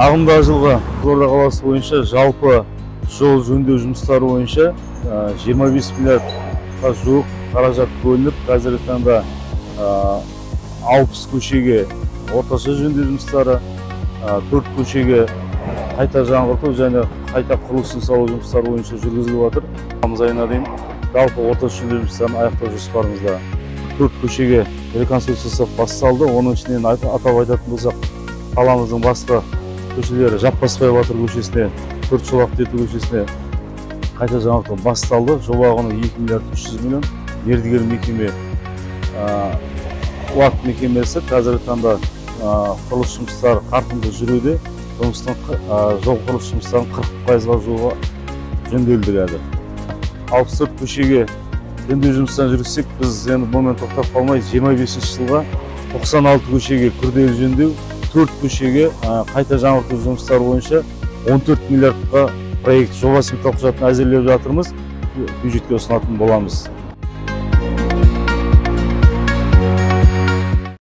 Ағымдағы жылғы Қызылорда қаласы бойынша жалпы жол жөндеу жұмыстары бойынша 25 миллиардқа жуық қаражат бөлініп, қазіргі таңда 60 көшеге орташа жөндеу жұмыстары, 4 көшеге қайта жаңғырту және қайта құрылысын салу жұмыстары бойынша жүргізіліп жатыр. Тамыз айына дейін жалпы орташа жөндеу жұмыстарын аяқтау жоспарымызда. 4 көшеге реконструкция жасап басталды. Оның ішінен атап айтатын болсақ, қаламыздың басты көшелері Жаппасбай батыр көшесіне, 4 жолақты ету көшесіне қайта жаңғырту басталды. Жоба құны 2 миллиард 300 миллион. Мердігер мекеме УАК мекемесі қазіргі таңда құрылыс жұмыстары қарқынды жүруде. Жол құрылыс жұмыстарының 40%-ға жуығы жөнделді қазір. 64 көшеге жөндеу жұмыстарын жүргізсек, біз енді бұнымен тоқтап қалмай 25 жылға 96 көшеге күрделі жөндеу, 4 көшеге қайта жаңғырту жұмыстары бойынша 14 миллиардқа проект жоба сметалық құжатын әзірлеп жатырмыз, бюджетке ұсынатын боламыз.